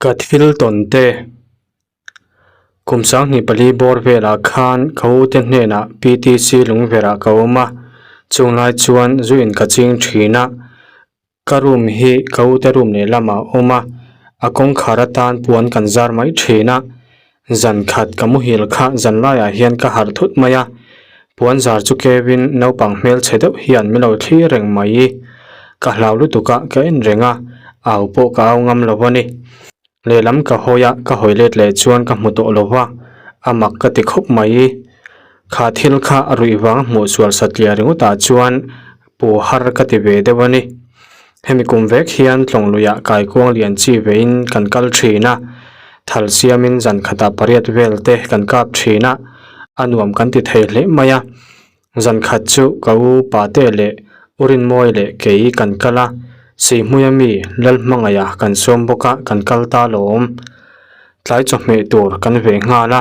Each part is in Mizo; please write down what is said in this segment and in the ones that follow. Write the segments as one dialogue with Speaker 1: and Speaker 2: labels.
Speaker 1: Ka thil tawn te. Kum 24 bawr velah khan ka u te hnenah PTC lungverah ka awm a, chung lai chuan zu in ka ching thin a. Ka room hi ka u te room lehlamah a awm a, a kawngkhar atan puan kan zar mai thin a. Zan khat ka muhil kha zan laiah hian ka harh thut mai a, puan zar chu kevin naupang hmelchhe deuh hian min lo thlir reng mai. Ka hlau lutuk a, ka en reng a, au pawh ka au ngam lo a ni. Lehlam ka hawi a, ka hawi let leh chuan ka hmu tawh lo va, a mak ka ti khawp mai. Kha thil kha a ruih vang hmuh sual satliah ringawtah chuan pu har ka ti ve deuh a ni. Hemi kum vek hian Tlawngluiah kaikuang lian chi vein kan kal thin a, thal siamin zan khatah pariat vel te kan kap thin a, a nuam kan ti thei hle mai a. Zan khat chu ka u Pate leh U Rinmawi leh kei kan kal a, Sihhmuia mi Lalhmangaia kan sawm bawk a kan kal ta lawm. Tlai chawhmeh tur kan ve nghal a,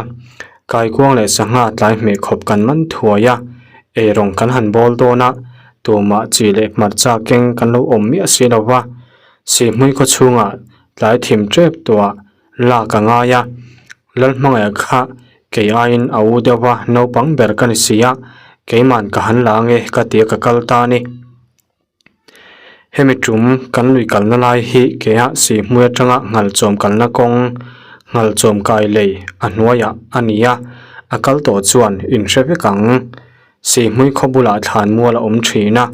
Speaker 1: kaikuang leh sangha tlai hmeh khawp kan man thuai a, eirawng kan han bawl dawn a, tumah chi leh hmarcha keng kan lo awm miah si lo va, Sihhmui khaw chhungah tlai thim tep tuah lak a ngai a, Lalhmangaih kha kei aiin a u deuh va, naupang ber ka ni si a, keiman ka han la ange ka ti a ka kal ta a ni. Hemi tum kan lui kalna lai hi kea Sihhmui atanga Nghalchawm kalna kawng Nghalchawm kai lei a hnuaiah a ni a, a kal tawh chuan in hre vek ang. Sihhmui khaw bulah thlan mual a awm thin a,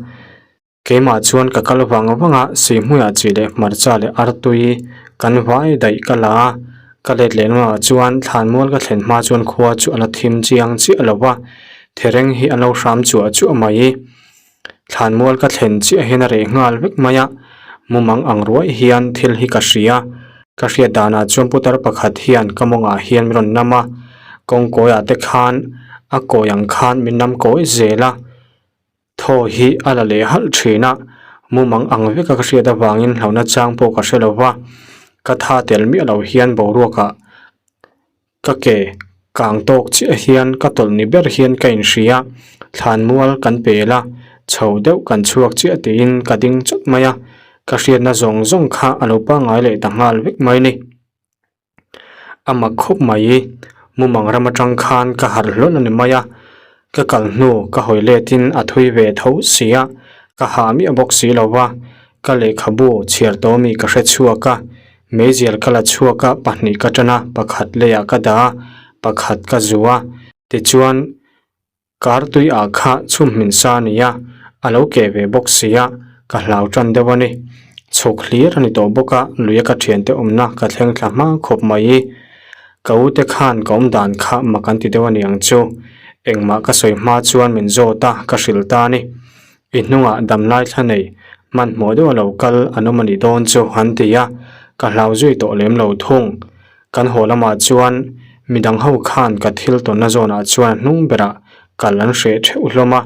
Speaker 1: keimah chuan ka kal vang vang a, Sihhmuiah chi leh hmarcha leh artui kan vai daih ka la a, ka let leh lamah chuan thlan mual ka thlen hma chuan khua chu a la thim chiang chiah lo va, thereng hi a lo hram chuah chuah mai. Thlanmual ka thlen chiah hian a reh nghal vek mai a, mumang ang ruai hian thil hi ka hria. Ka hriat danah chuan putar pakhat hian ka mawngah hian min rawn nam a, kawngkawiah te khan a kawi ang khan min nam kawi zel a, thaw hi a la leh halh thin a, mumang ang veka ka hriat avangin hlauhna chang pawh ka hre lo va, ka tha tel miah lo hian boruakah Ka ke kang tawk chiah hian ka tawlh ni ber hian ka inhria, thlanmual kan pel a, chho deuh kan chhuak chiah tiin ka ding chawt mai a, ka hriatna zawng zawng kha a lo pangngai leh ta nghal vek mai ni. A mak khawp mai, mumang ram atang khan ka harh hlawl a ni mai a, ka kal hnu ka hawi letin a thui ve tho si a, ka hah miah bawk si lo va, ka lehkhabu chhiar tawh mi ka hre chhuak a, Meizial ka la chhuak a, pahnih ka tan a, pakhat leiah ka dah a, pakhat ka zu a. Tichuan, kar tui ah kha chhum hmin sa a ni a, a lo keh ve bawk si a, ka hlau tan deuh a ni. Chhuk hlir a ni tawh bawk a, luia ka thiante awmna ka thleng thla hma khawp mai. Ka u te khan ka awm dan kha mak an ti deuh a ni ang chu. Engmah ka sawi hma chuan min zawt a, ka hrilh ta a ni. I hnungah damlai thla nei hmanhmawh deuh a lo kal an awm a nih dawn chu an ti a, ka hlau zui tawh lem lo thung. Kan haw lamah chuan midang ho khan ka thil tawnna zawnah chuan a hnung berah kal an hreh theuh hlawm a,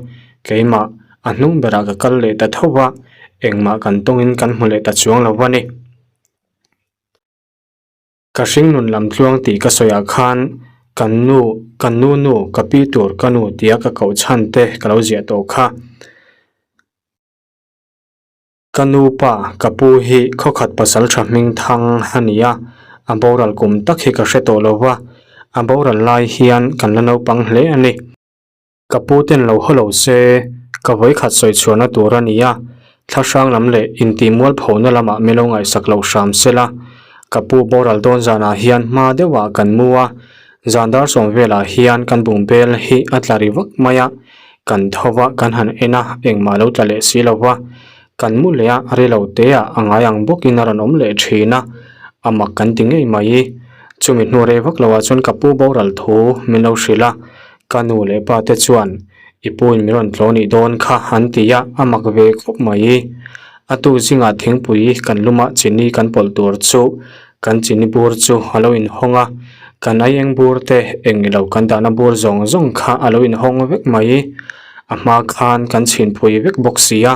Speaker 1: keimah a hnung berah ka kal leh ta tho va, engmah kan tawngin kan hmu leh ta chuang lo a ni. Ka hringnun lam tluang tih ka sawiah khan kan nu, kan nu nu, ka pi tur ka nu tia ka koh chhan te ka lo ziah tawh kha. Ka nu pa, ka pu hi khawkhat pasal tha hming thang a ni a, a boral kum tak hi ka hre tawh lo va, a boral lai hian kan la naupang hle a ni. Ka pu ten lo haw lo se, ka vawikhat sawi chhuahna tur a ni a, thla hrang lam leh intih mualphona lamah min lo ngaihsak loh hram se la. Ka pu boral dawn zanah hian hma deuhah kan mu a, zan dar sawm velah hian kan bungbel hi a tla ri vak mai a, kan tho va kan han en a, engmah lo tla leh si lo va, kan mu leh a, ri lo teah a ngai ang bawkin a rawn awm leh thin a, a mak kan ti ngei mai. Chumi hnu rei vak loah chuan ka pu boral thu min lo hrilh a, Ka nu leh pa te chuan i puin min rawn tlaw nih dawn kha an ti a, a mak ve khawp mai. A tu zingah thingpui kan luma chini kan pawlh tur chu kan chini bur chu a lo inhawng a, kan aieng bur te eng ilo kan dahna bur zawng zawng kha a lo inhawng vek mai. A hma khan kan chhinpui vek bawk si a,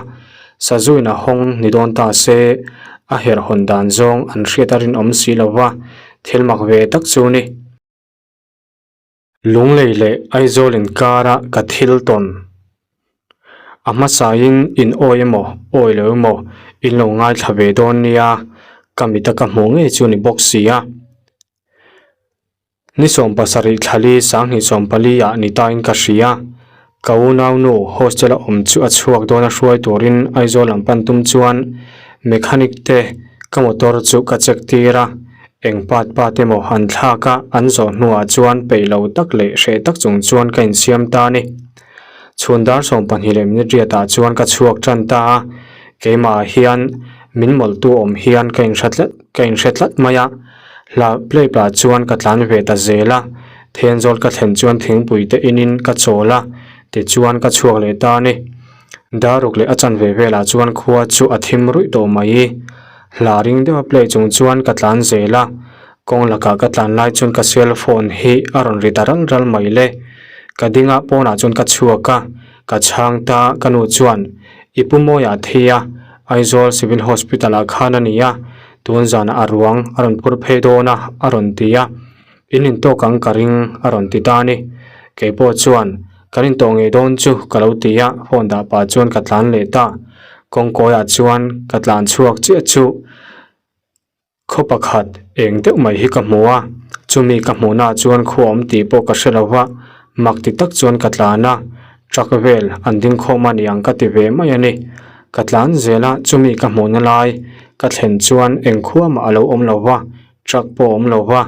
Speaker 1: sazuin a hawng ni dawn ta se a herhawn dan zawng an hriat a rinawm si lo va, thil mak ve tak chu ni. Lunglei leh Aizawl inkara ka thil tawn. A hmasain in awi emaw awi lo emaw in lo ngaithla ve dawn nia. Ka mit a ka hmuh ngei chu ni bawk si a. Ni 70 thlali 2014 ah ni tain ka hria. Ka unaunu hostel a awm chu a chhuak dawn a hruai turin Aizawl lam pan tum chuan mechanic te ka motor chu ka check tir a, eng part part emaw an thlak a an zawh hnuah chuan peih lo tak leh hreh tak chung chuan ka insiam ta a ni. Chhun dar 12 leh minute riat ah chuan ka chhuak tan ta a, keimah ah hian min mawlhtu awm hian ka inhre tlat ka inhre tlat mai a. Hla play pah chuan ka tlan ve ta zel a, Thenzawl ka thlen chuan thingpui te inin ka chawl a, tichuan ka chhuak leh ta a ni. Daruk leh a chanve velah chuan khua chu a thim ruih tawh mai. Hla ring deuha play chung chuan ka tlan zel a, kawng lakah ka tlan lai chuan ka cell phone hi a rawn ri ta ral ral mai le. Ka dingah pawnah chuan ka chhuak a, ka chhang ta ka nu chuan i pu Mawia thi a, Aizawl Civil Hospital ah khan a ni a, Tun zanah a ruang a rawn phur phei dawn a, a rawn ti a. In intawk ang ka ring a rawn ti ta a ni. Kei pawh chuan kan intawh ngei dawn chu ka lo ti a, phone dah pah chuan ka tlan leh ta. Kawngkawiah chuan ka tlan chhuak chiah chu khaw pakhat eng deuh mai hi ka hmu a, chumi ka hmuhnaah chuan khua awm tih pawh ka hre lo va, mak ti tak chuan ka tlan a. Truck vel an ding khawm a niang ka ti ve mai a ni. Ka tlan zel a, chumi ka hmuhna lai ka thlen chuan eng khua mah a lo awm lo va, truck pawh a awm lo va,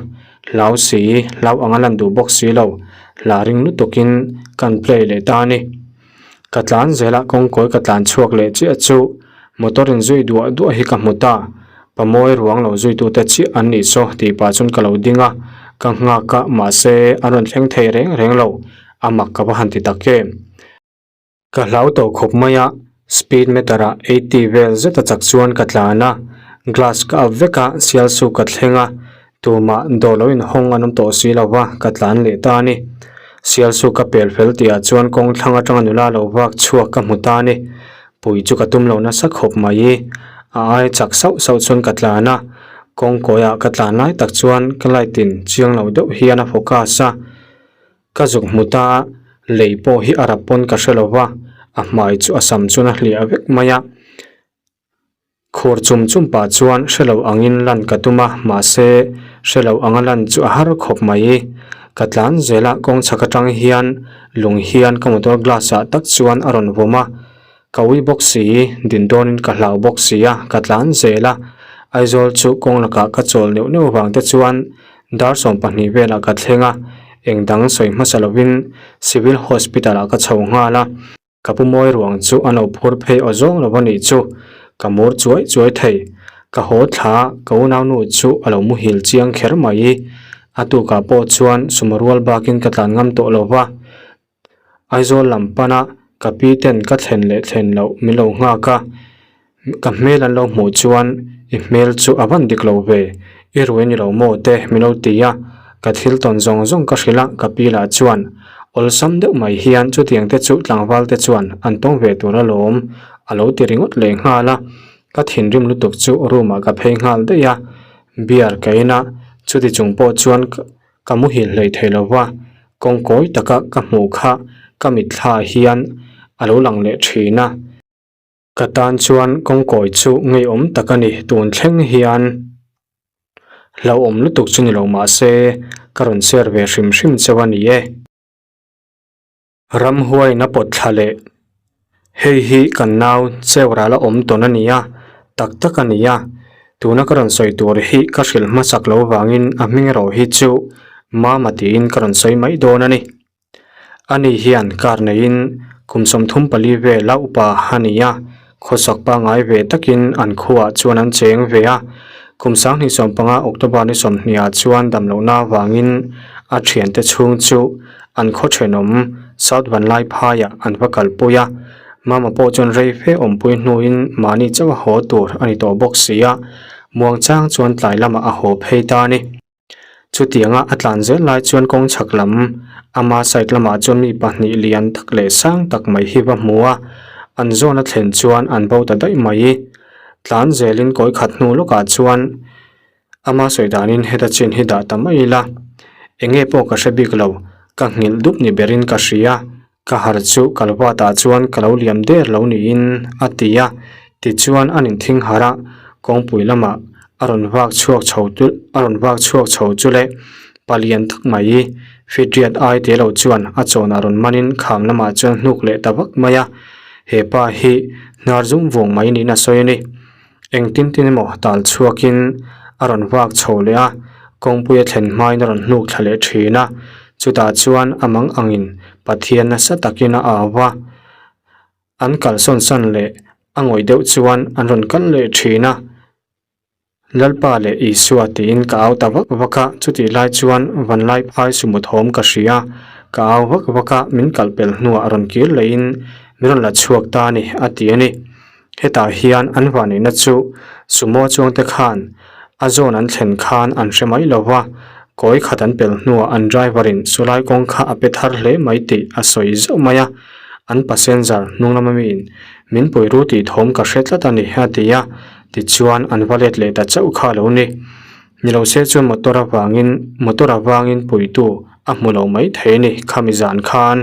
Speaker 1: hlau si, hlau anga lan duh bawk si lo, hla ring lutukin kan play leh ta a ni. Ka tlan zel a, kawngkawi ka tlan chhuak leh chiah chu motor in zui duah duah hi ka hmu ta, Pamawi ruang lo zuitute chiah an nih chaw tih pah chuan ka lo ding a, ka nghak a, mahse an rawn thleng thei reng reng lo, a mak ka va han ti tak em. Ka hlau tawh khawp mai a, speed meter ah 80 vel zet a chak chuan ka tlan a, glass ka up vek a, sial su ka thleng a, tumah dawr lo inhawng an awm tawh si lo va, ka tlan leh ta a ni. Sial su ka pel fel tihah chuan kawng thlang atanga nula lo vak chhuak ka hmu ta a ni. Pui chu ka tum lo nasa khawp mai. A ai chak sauh sauh chuan ka tlan a, kawngkawiah ka tlan lai tak chuan ka light in chiang lo deuh hian a focus a. Ka zuk hmu ta a, lei pawh hi a rap pawn ka hre lo va, a hmai chu a sam chuan a hliah vek mai a. Khur chum chum pah chuan hre lo angin lan ka tum a, mahse hre lo anga lan chu a har khawp mai. Ka tlan zel a, kawng chhak atang hian lung hian ka motor glass ah tak chuan a rawn vawm a, ka ui bawk si, din dawnin ka hlau bawk si a, ka tlan zel a. Aizawl chu kawng lakah ka chawl neuh neuh vang te chuan Dar 12 velah ka thleng a, eng dang sawi hmasa lovin Civil Hospital ah ka chho nghal a, ka pu mawi ruang chu a lo phur phei aw zawng lo a nih chu, ka mur chuai chuai thei. Ka haw thla a, ka unaunu chu a lo muhil chiang kher mai. A tukah pawh chuan sumo rual bakin ka tlan ngam tawh lo va, Aizawl lam pana ka pi ten ka thlen leh thlen loh min lo nghak a, ka hmel an lo hmuh chuan i hmel chu a van dik lo ve, i rui a ni lo maw te min lo ti a, ka thil tawn zawng zawng ka hrilh a, ka pi lah chuan awlsam deuh mai hian chutiang te chu tlangval te chuan an tawng ve tur alawm a lo ti ringawt leh nghal a, ka thinrim lutuk chu room ah ka phei nghal daih a, beer ka in a, chuti chung pawh chuan. Ka muhil hlei thei lo va, kawngkawi taka ka hmuh kha ka mitthla hian a lo lang leh thin a. Ka tan chuan kawngkawi chu ngeiawm tak a ni tun thleng hian hlauhawm lutuk chu ni lo mah se ka rawn share ve hrim hrim cheu a ni e. Ramhuaiin a pawt thla leh. Hei hi kan nau cheu ral a awm tawn a ni a, tak tak a ni a. Tuna ka rawn sawi tur hi ka hrilh hmasak lo vangin a hming erawh hi chu Mama tiin ka rawn sawi mai dawn a ni. Ani hian car neiin kum 34 vel a upa a ni a, khawsak pangngai ve takin an khuaah chuan an cheng ve a. Kum 2015 October ni 20 ah chuan damlohna avangin a thiante chhung chu An khaw thenawm South Vanlaiphaiah an va kalpui a, Mama pawh chuan rei fe awmpui hnuin mahni chauh a haw tur a ni tawh bawk si a, muangchang chuan tlai lamah a haw phei ta a ni. Chutianga a tlan zel lai chuan kawng chhak lam ama side lamah chuan mi pahnih lian tak leh sang tak mai hi va hmu a, an zawn a thlen chuan an bo ta daih mai. Tlan zelin kawi khat hnu lawkah chuan Ama sawi danin heta chin hi dah ta mai ila, enge pawh ka hre bik lo, ka nghilh dup ni berin ka hria, ka har chu kalvat ah chuan ka lo liam der lo niin a ti a, tichuan an inthing harh a, kawngpui lamah. A rawn vak chhuak chho chu a rawn vak chhuak chho chu le palian tak mai fitriat ai te lo chuan a chawnah rawn manin kham lamah chuan hnuk leh ta vak mai a, he pa hi hnar zum vung mai niin a sawi a ni. Engtin tin emaw tal chhuakin a rawn vak chho leh a, kawngpui a thlen hmain a rawn hnuk thla leh thin a, chutah chuan a mang angin Pathian nasa takin a au va. An kalsawn san leh a ngawih deuh chuan an rawn kal leh thin a, Lalpa leh Isua tiin ka au ta vak vak a, chutih lai chuan vanlai phai sumu thawm ka hria, ka au vak vak a, min kalh pel hnuah rawn kir lehin min rawn la chhuak ta a ni a ti a ni. Hetah hian an vanneihna chu sumo chuangte khan a zawn an thlen khan an hre mai lo va, kawi khat an pel hnuah an driver in sulai kawng kha a pe thar hle mai tih a sawi zauh mai a. An passenger hnung lama miin min pui ru tih thawm ka hre tlat a ni a ti a, tichuan an va let leh ta chauh kha a lo ni. Ni lo se chuan motor avangin motor avangin puitu a hmu lo mai thei a ni khami zan khan.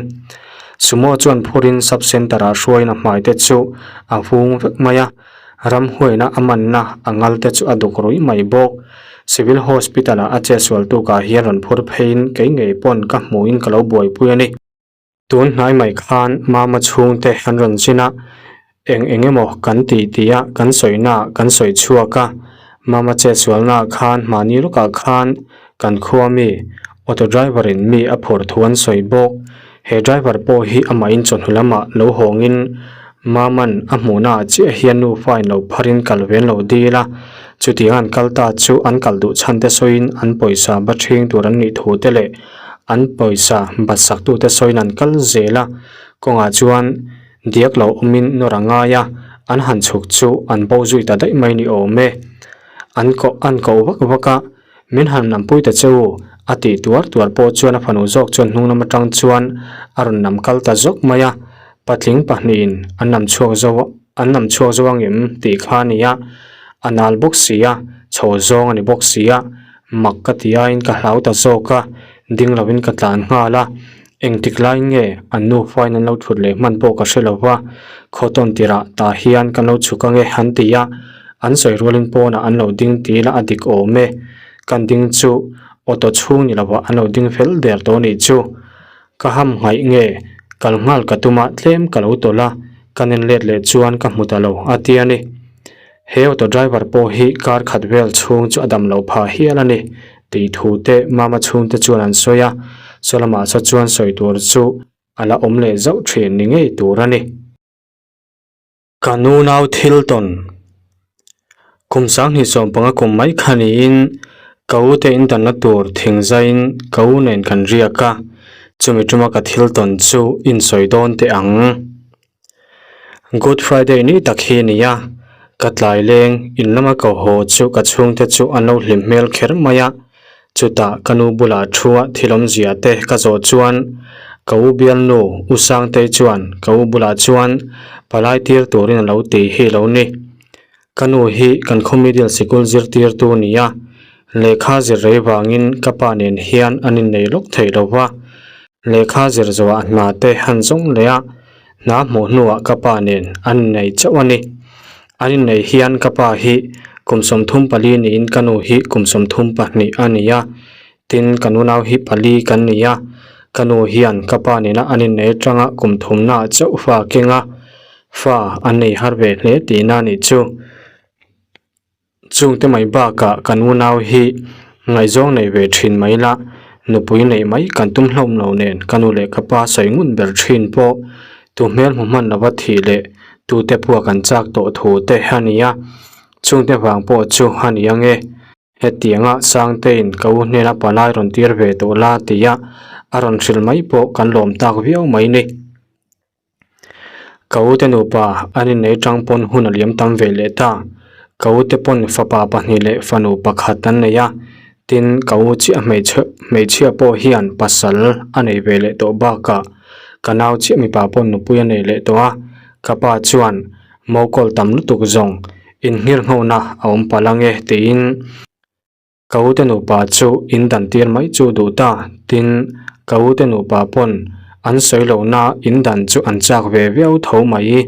Speaker 1: Sumo chuan phurin sub centre ah hruaiin a hmai te chu a vung vek mai a, ramhuaina a manna a ngal te chu a duk ruih mai bawk. Civil Hospital ah a chetsual tukah hian rawn phur pheiin kei ngei pawn ka hmuhin ka lo buaipui a ni. Tun hnai mai khan Mama chhungte an rawn zin a, eng eng emaw kan tih tih a kan sawina kan sawi chhuak a, Mama chetsualnaah khan mahni lawkah khan kan khua mi auto driver in mi a phur thu an sawi bawk. He driver pawh hi amahin chawhnu lamah lo hawngin Mama'n a hmuhnaah chiah hian nufa in lo pharin kal ve an lo dil a, chutiang an kal ta chu an kal duh chhan te sawiin an pawisa ba ṭhing tur an nih thu te leh An pawisa batsak tute sawiin an kal zel a, kawngah chuan diak lo awmin nawr a ngai a, an han chhuk chu an bo zui ta daih mai ni awm e. An koh an koh vak vak a, Min han nampui ta che u, a tih tuar tuar pawh chuan a fanu zawk chuan hnung lam atang chuan a rawn nam kal ta zawk mai a, patling pahnihin an nam chhuak zo an nam chhuak zo angem tih kha a ni a, a nal bawk si a, chho zawng a ni bawk si a, Mak ka ti aiin ka hlau ta zawk a, ding lovin ka tlan nghal a, engtik laiin nge an nufain an lo thut leh hman pawh ka hre lo va, khaw tawn tirah tah hian kan lo chhuk ange an ti a, an sawi rualin pawnah an lo ding ti ila a dik awm e, kan ding chu auto chhung ni lovah an lo ding fel der tawh anih chu. Ka ham nghaih nge kal nghal ka tum a tlem ka lo tawlh a, ka nen let leh chuan ka hmu ta lo a ti a ni. He auto driver pawh hi kar khat vel chhung chu a dam loh phah hial a ni tih thu te mama chhungte chuan an sawi a, saw lamah saw chuan sawi tur chu a la awm leh zauh thin ni ngei tur a ni. Ka nu nau thil tawn kum sanghnih sawmpanga kum mai kha niin ka u te in danna tur thing zaiin ka u nen kan riak a, chumi tuma ka thil tawn chu insawi dawn teh ang. Good Friday ni tak hi a ni a, ka tlai leng in lama ka haw chu ka chhungte chu an lo hlim hmel kher mai a, chutah ka nu bulah thua thil awmzia te ka zawh chuan ka u bialnu U Sangtei chuan ka u bulah chuan palai tir turin a lo ti hi lo ni. Ka nu hi kan khaw middle sikul zirtirtu a ni a, lehkha zir rei vangin ka pa nen hian an innei lawk thei lo va, Lehkha zir zawhah hna te han zawng leh a, hna hmuh hnuah ka pa nen an innei chauh a ni. An innei hian ka pa hi kum 34 niin ka nu hi kum 32 a ni a, tin ka nunau hi pali kan ni a, ka nu hian ka pa nena an innei atanga kum thumnaah chauh fa keng a, fa an nei har ve hle tihna a nih chu. Chungte mai bakah kan unau hi ngaihzawng nei ve thin mai la, nupui neih mai kan tum hlawm lo nen ka nu leh ka pa sawi ngun ber thin pawh tu hmel hmu hman lova thih leh tute pua kan chak tawh thu te a ni a, chungte vang pawh chu a ni ange. Hetianga Sangtein ka u hnena palai rawn tir ve tawh la tia a rawn hrilh mai pawh kan lawm tak viau mai ni. Ka ute nupa an innei tang pawn hun a liam tam ve leh ta. Ka ute pawn fapa pahnih leh fanu pakhat an nei a, tin ka u chiah hmeichhe hmeichhia pawh hian pasal a nei ve leh tawh bakah ka nau chiah mipa pawn nupui a nei leh tawh a, ka pa chuan mokawl tam lutuk zawng inngirnghona a awm palh ange tiin Ka ute nupa chu in dan tir mai chu duh ta, tin ka ute nupa pawn an sawi lo na in dan chu an chak ve viau tho mai.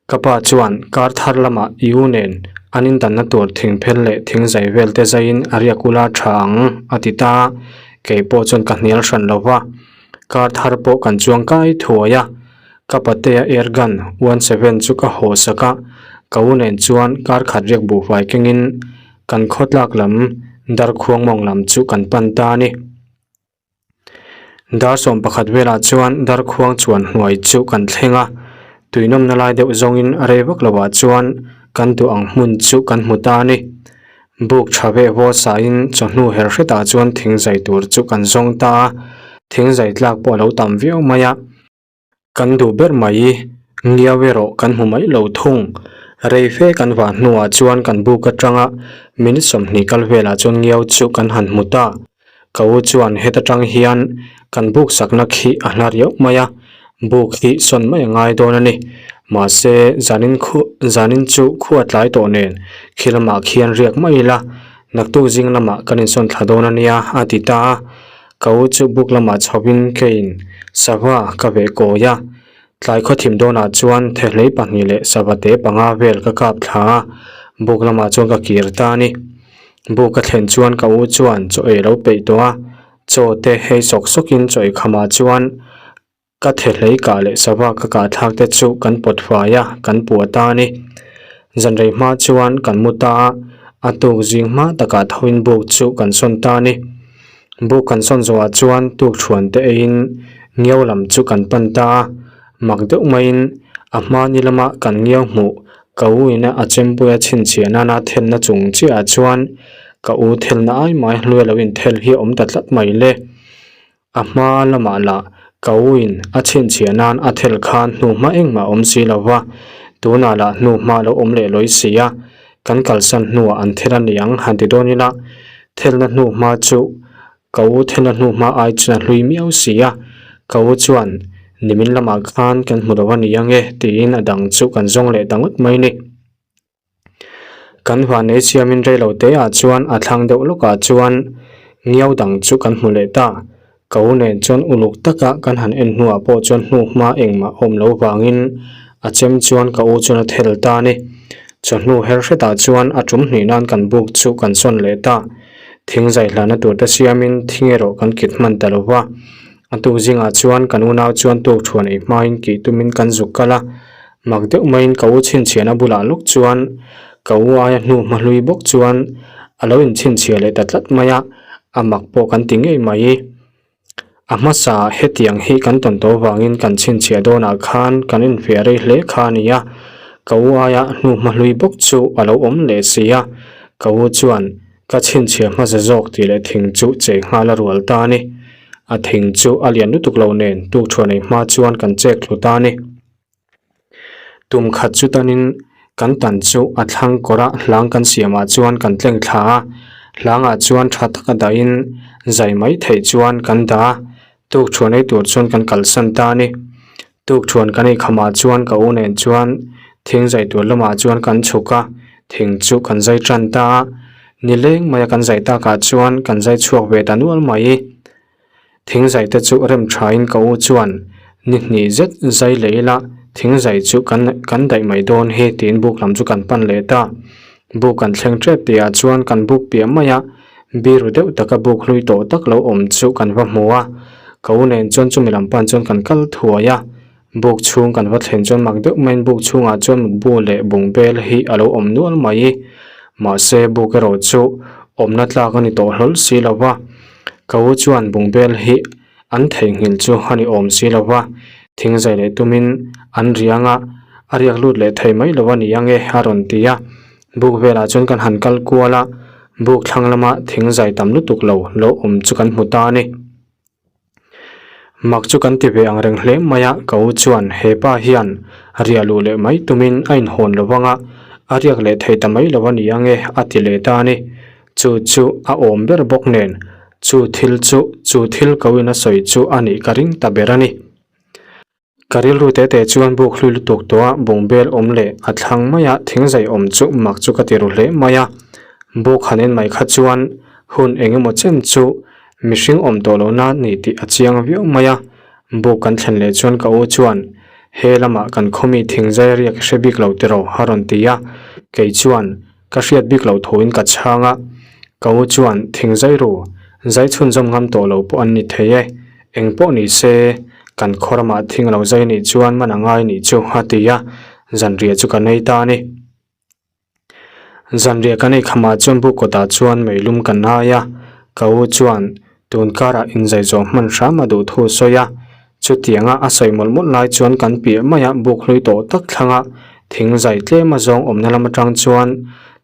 Speaker 1: Ka pa chuan kar thar lamah i u nen An indanna tur thingphel leh thingzai vel te zaiin a riak ula tha ang, a ti ta a. Kei pawh chuan ka hnial hran lo va. Kar thar pawh kan chuang kai thuai a. Ka patea air gun 17 chu ka haw sak a, ka u nen chuan kar khat riak buhfai kengin kan khawtlak lam Darkhuang mawng lam chu kan pan ta a ni. Dar 11 velah chuan Darkhuang chuan hnuai chu kan thleng a, tuinawmna lai deuh zawngin a rei vak lovah chuan kan duh ang hmun chu kan hmu ta a ni. Buk tha veh vaw sain chawhnu her hretah chuan thingzai tur chu kan zawng ta a, thingzai tlak pawh a lo tam viau mai a. Kan duh ber mai, ngiau erawh kan hmu mai lo thung. Rei fe kan vah hnuah chuan kan buk atanga minute 20 kal velah chuan ngiau chu kan han hmu ta. Ka u chuan heta tang hian kan buk sakna khi a hla riau mai a, buk hi sawn mai a ngai dawn a ni. Mahse, zanin khu zanin chu khua tlai tawh nen khi lamah khian riak mai ila, naktuk zing lamah kan insawn thla dawn a nia, a ti ta a. Ka u chu buk lamah chhoin keiin sava ka veh kawi a, tlai khawthim dawnah chuan thehlei pahnih leh sava te panga vel ka kap thla a, buk lamah chuan ka kir ta a ni. Buk ka thlen chuan ka u chuan chaw ei lo peih tawh a, chaw te hei sawk sawkin chaw ei khamah chuan Ka thehlei kah leh sava ka kah thlak te chu kan pawt fai a, kan puah ta a ni. Zanrei hma chuan kan mu ta a, a tuk zing hma takah thoin buk chu kan sawn ta a ni. Buk kan sawn zawhah chuan tuk thuan te eiin ngiau lam chu kan pan ta a, mak deuh maiin a hma ni lama kan ngiau hmuh ka u ina a chempuia chhinchhiah nana thelna chung chiahah chuan ka u thelna ai mai hluai lo inthel hi a awm ta tlat mai le. A hma lamah lah ka uin a chhinchhiah nan a thel khan hnuhma engmah awm si lo va, tunah lah hnuhma lo awm leh lawi si a, kan kalsan hnuah an thel a ni ang han ti dawn ila, thelna hnuhma chu ka u thelna hnuhma ai chuan a hlui miau si a, ka u chuan nimin lamah khan kan hmu lo a ni ang e tiin a dang chu kan zawng leh ta ngawt mai ni. Kan vanei siamin rei lo te ah chuan a thlang deuh lawkah chuan ngiau dang chu kan hmu leh ta. Ka u nen chuan uluk taka kan han en hnuah pawh chuan hnu hma engmah awm lo vangin a chem chuan ka u chuan a thel ta a ni. Chawhnu her hretah chuan a tum hnih nan kan buk chu kan sawn leh ta. Thing zai hlana tur te siamin thing erawh kan kit hman ta lo va. A tuk zingah chuan kan unau chuan tuk thuan ei hmain kih tumin kan zuk kal a. Mak deuh maiin ka u chhinchhiahna bulah lawk chuan ka u aia hnu hma hlui bawk chuan a lo inchhinchhiah leh ta tlat mai a, a mak pawh kan ti ngei mai. A hmasa hetiang hi kan tawn tawh vangin kan chhinchhiah dawnah khan kan infiah rei hle kha a ni a, ka u aia hnu hma hlui bawk chu a lo awm leh si a, ka u chuan Ka chhinchhiah hmasa zawk tih leh thing chu chei nghal a rual ta a ni. A thing chu a lian lutuk lo nen tukṭhuan ei hma chuan kan chek thlu ta a ni. Tum khat chu tanin kan tan chu a thlang kawra hlang kan siamah chuan kan tleng thla a, hlangah chuan tha taka dahin zai mai theih chuan kan dah a, tukṭhuan ei tur chuan kan kalsan ta a ni. Tukṭhuan kan ei khamah chuan ka u nen chuan thing zai tur lamah chuan kan chhuk a, thing chu kan zai tan ta a. Nileng maia kan zai takah chuan kan zai chhuak ve ta nual mai. Thing zai te chu rem thain ka u chuan ni hnih zet zai leh ila thing zai chu kan kan daih mai dawn hi tiin buk lam chu kan pan leh ta. Buk kan thleng tep tihah chuan kan buk piah mai a. Biru deuh taka buk hlui tawh tak lo awm chu kan va hmu a, ka u nen chuan chumi lam pan chuan kan kal thuai a, buk chhung kan va thlen chuan mak deuh maiin buk chhungah chuan mutbu leh bungbel hi a lo awm nual mai. Mahse buk erawh chu awmna tlak a ni tawh hlawl si lo va, ka u chuan bungbel hi an theihnghilh chu a ni awm si lo va, thing zai leh tumin an riang a, a riak lut leh thei mai lo a ni ang e a rawn ti a. Buk velah chuan kan han kal kual a, buk thlang lama thing zai tam lutuk lo lo awm chu kan hmu ta a ni. Mak chu kan ti ve ang reng hle mai a, ka u chuan he pa hian riah luh leh mai tumin a inhawn lo vang a, a riak leh thei ta mai lo a ni ang e a ti leh ta a ni. Chu chu a awm ber bawk nen chu thil chu chu thil ka uin a sawi chu a nih ka ring ta ber a ni. Ka rilru te te chuan buk hlui lutuk tawh a bungbel awm leh a thlang mai a thingzai awm chu mak chu ka ti ru hle mai a. Buk han en mai kha chuan hun eng emaw chen chu mihring awm tawh lohna ni tih a chiang viau mai a. Buk kan thlen leh chuan ka u chuan he lamah kan khawmi thingzai riak hre bik lo tiraw a rawn ti a. Kei chuan. Ka hriat bik loh thuin ka chhang a, ka u chuan thing zai ru, zai chhunzawm ngam tawh lo pawh an ni thei e, eng pawh ni se, kan khaw ramah thing lo zai nih chuan man a ngai nih chu a ti a, zanriah chu ka nei ta a ni. Zanriah kan ei khamah chuan buk kawtah chuan meilum kan ai a, ka u chuan tun karah inzai zawh hman hram a duh thu a sawi a, chutianga a sawi mawlh mawlh lai chuan kan piah maiah buk hlui tawh tak thlangah thing zai tlem a zawng awmna lam atang chuan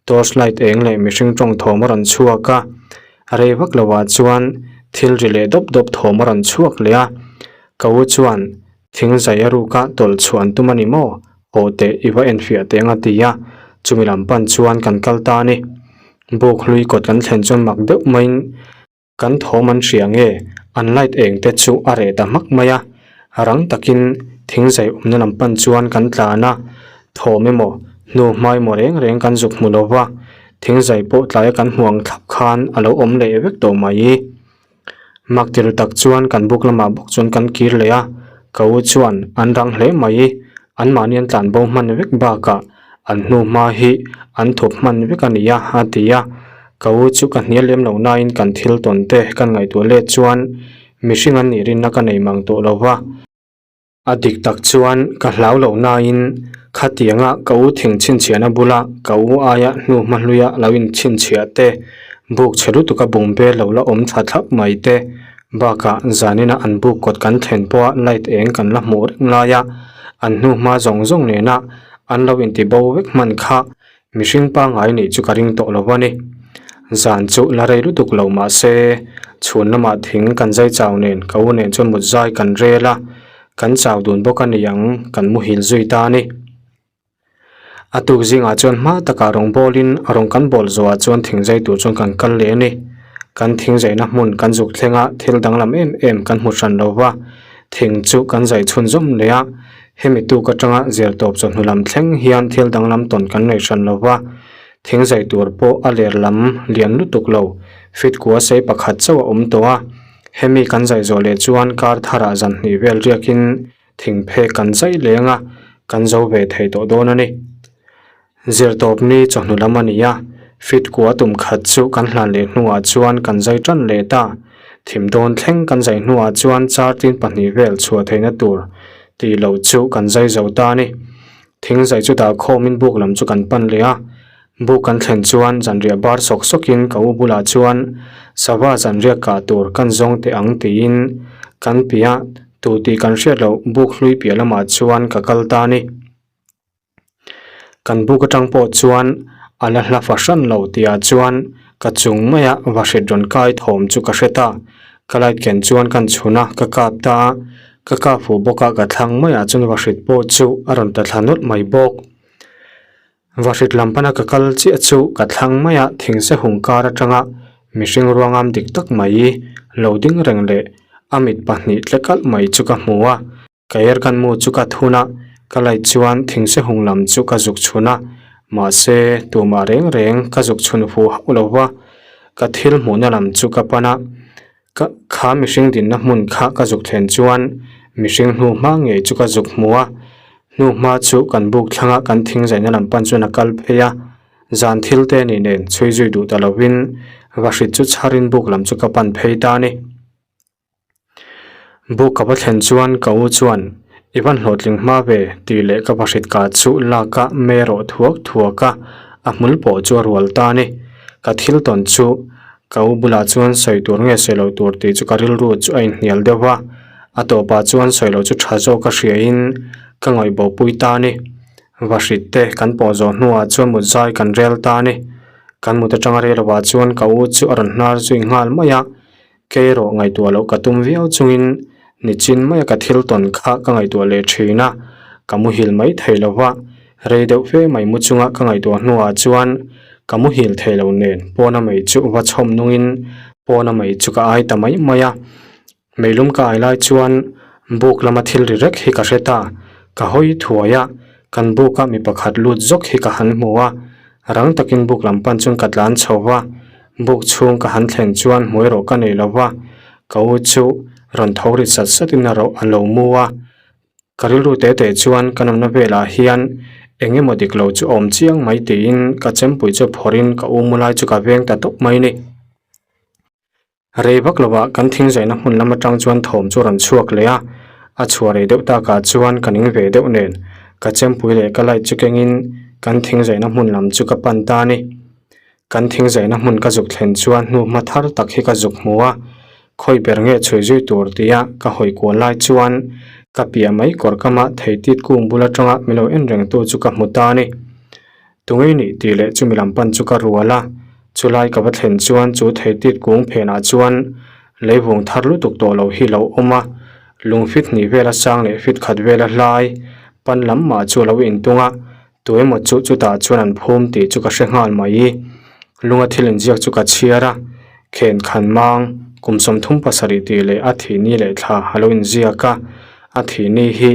Speaker 1: torch light eng leh mihring tawng thawm a rawn chhuak a, rei vak lovah chuan thil ri leh dawp dawp thawm a rawn chhuak leh a, ka u chuan Thing zai a ruka tawlh chhuah an tum a ni maw? Haw teh i va enfiah teh ang a ti a, chumi lam pan chuan kan kal ta a ni. Buk hlui kawt kan thlen chuan mak deuh maiin kan thawm an hria nge an light eng te chu a reh ta hmak mai a, rang takin thing zai awmna lam pan chuan kan tlan a, thawm emaw hnu hma emaw reng reng kan zuk hmu lo va, thing zai pawh tlaia kan hmu ang thlap khan a lo awm leh vek tawh mai. Mak ti ru tak chuan kan buk lamah bawk chuan kan kir leh a, ka u chuan an rang hle mai, anmahni an tlan bo hman vek bakah an hnu hma hi an thup hman vek a ni a a ti a, ka u chu ka hnial lem lo nain kan thil tawn te kan ngaihtuah let chuan mihring an nih rinna ka nei mang tawh lo va. A dik tak chuan ka hlau loh nain khatianga ka u thing chhinchhiahna bula ka u aia hnu hma hluia lo inchhinchhiah te, buk chhe lutuka bung bel lo la awm tha thlap mai te, bakah zanina an buk kawt kan thlen pawha light eng kan la hmuh reng laia an hnu hma zawng zawng nena an lo inti bo vek hman kha Mihring pangngai nih chu ka ring tawh lo a ni. Zan chu la rei lutuk lo mah se, chhun lamah thing kan zai chau nen ka u nen chuan mut zai kan rel a, kan chau dun bawk a ni ang, kan muhil zui ta a ni. A tuk zingah chuan hma takah rawng bawlin rawng kan bawl zawhah chuan thing zai tur chuan kan kal leh a ni. Kan thing zaihna hmun kan zuk thleng a, thil danglam em em kan hmu hran lo va, thing chu kan zai chhunzawm leh a, Hemi tuk atanga zirtawp chawhnu lam thleng hian thil danglam tawn kan nei hran lo va, thing zai tur pawh a ler lam lian lutuk lo, fit kua sei pakhat chauh a awm tawh a. Hemi kan zai zawh leh chuan kar tharah zan hnih vel riakin thing phek kan zai leng a, kan zo ve thei tawh dawn a ni. Zirtawp ni chawhnu lam a ni a, fit kua tum khat chu kan hlan leh hnuah chuan kan zai tan leh ta. Thim dawn thleng kan zai hnuah chuan char tin pahnih vel chhuah theihna tur tih loh chu kan zai zo ta a ni. Thing zai chu dah khawmin buk lam chu kan pan leh a, buk kan thlen chuan zanriah bar sawk sawkin ka u bulah chuan sava zanriah kah tur kan zawng teh ang tiin kan piah tu tih kan hriat loh buk hlui piah lamah chuan ka kal ta a ni. Kan buk atang pawh chuan a la hla fahran lo tihah chuan ka chung maia vahrit rawn kai thawm chu ka hre ta. Ka light ken chuan kan chhun a, ka kap ta a, ka kap fuh bawk a ka thlang maiah chuan vahrit pawh chu a rawn ta thla nawlh mai bawk. Vahrit lam pana ka kal chiah chu ka thlang maia thingse hung kar atanga mihring ruangam dik tak mai lo ding reng leh a mit pahnih tle kalh mai chu ka hmu a. Ka er kan mu chu ka thun a, ka light chuan thingse hung lam chu ka zuk chhun a, mahse tumah reng reng ka zuk chhun fu hauh lo va, ka thil hmuhna lam chu ka pan a, ka kha mihring dinna hmun kha ka zuk thlen chuan mihring hnu hma ngei chu ka zuk hmu a, hnu hma chu kan buk thlanga kan thing zaihna lam pan chuan a kal phei a, zan thil te ni nen chhui zui duh ta lovin vahrit chu chharin buk lam chu ka pan phei ta a ni. Buk ka va thlen chuan ka u chuan i van hlawhtling hma ve tih leh ka vahrit ka chu lak a me rawh thuak thuak a, a hmul pawh chu a rual ta a ni. Ka thil tawn chu ka u bulah chuan sawi tur nge sawi lo tur tih chu ka rilru chu a inhnial deuh va, a tawpah chuan sawi loh chu tha zawk a hriain ka ngaihbo pui ta a ni. Vahrit te kan pawh zawh hnuah chuan mut zai kan rel ta a ni. Kan mut atanga rel lovah chuan ka u chu a rawn hnar zui nghal mai a. Kei erawh ngaihtuah loh ka tum viau chungin nichin maia ka thil tawn kha ka ngaihtuah leh thin a, ka muhil mai thei lo va, rei deuh fe mai mu chunga ka ngaihtuah hnuah chuan ka muhil thei lo nen pawna mei chu va chhawm nungin pawna mei chu ka ai ta mai mai a. Meilum ka ai lai chuan buk lama thil ri rek hi ka hre ta, ka hawi thuai a, kan buka mi pakhat lut zawk hi ka han hmu a, Rang takin buk lam pan chuan ka tlan chho va, buk chhung ka han thlen chuan hmuai rawh ka nei lo va, ka u chu rawn tho rit sat satin a ro a lo mu a. Ka rilru teh teh chuan ka nawmna velah hian Eng emaw dik lo chu awm chiang mai tiin ka chempui chu phawrhin ka u mu lai chu ka veng ta tawp mai ni. Rei vak lovah kan thingzaina hmun lam atang chuan thawm chu rawn chhuak leh a, a chhuah rei deuh takah chuan ka ning ve deuh nen ka chempui leh ka light chu kengin kan thingzaina hmun lam chu ka pan ta a ni. Kan thingzaina hmun ka zuk thlen chuan hnu hma thar tak hi ka zuk hmu a, khawi ber nge chhui zui tur tia ka hawi kual lai chuan ka piah mai kawr kama theitit kung bul atanga min lo en rengtu chu ka hmu ta a ni. Tungei nih tih leh chumi lam pan chu ka rual a, chulai ka va thlen chuan chu theitit kung phenah chuan leivung thar lutuk tawh lo hi lo awm a, lung fit hnih vela sang leh fit khat vela hlai pan lam mah chu a lo intung a, tuemaw chu chutah chuan an phum tih chu ka hre nghal mai. Lunga thil inziak chu ka chhiar a, khen khan mang kum 37 tih leh a thih ni leh thla a lo inziak a, a thih ni hi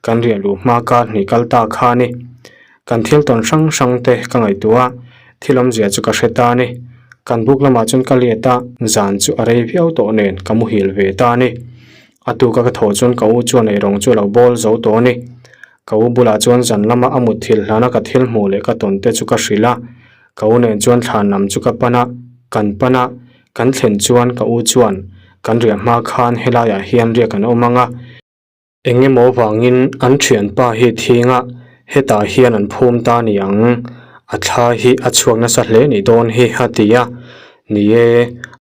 Speaker 1: kan riah luh hma kar hnih kal ta kha a ni. Kan thil tawn hrang hrang te ka ngaihtuah a, thil awmzia chu ka hre ta a ni. Kan buk lamah chuan ka let a, zan chu a rei viau tawh nen ka muhil ve ta a ni. A tuka ka thawh chuan ka u chuan eirawng chu a lo bawl zo tawh a ni. Ka u bulah chuan zan lama a mut thil hlana ka thil hmuh leh ka tawn te chu ka hrilh a. Ka u nen chuan thlan lam chu ka pan a, kan pan a, kan thlen chuan ka u chuan kan riah hma khan helaiah hian riak an awm ang a, Eng emaw vangin an thianpa hi thinga hetah hian an phum ta ni ang, a thla hi a chhuak nasa hle ni dawn hi a ti a. Ni e,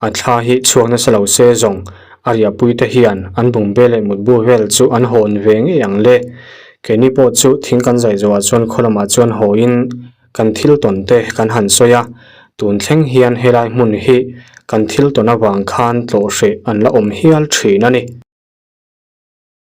Speaker 1: a thla hi chhuak nasa lo se zawng a riahpui te hian an bungbel leh mutbu vel chu an hawn ve ngei ang le. Keini pawh chu thing kan zai zawhah chuan khaw lamah chuan hawiin kan thil tawn te kan han sawi a, tun thleng hian helai hmun hi kan thil tawn avang khan tlawh hreh an la awm hial thin a ni.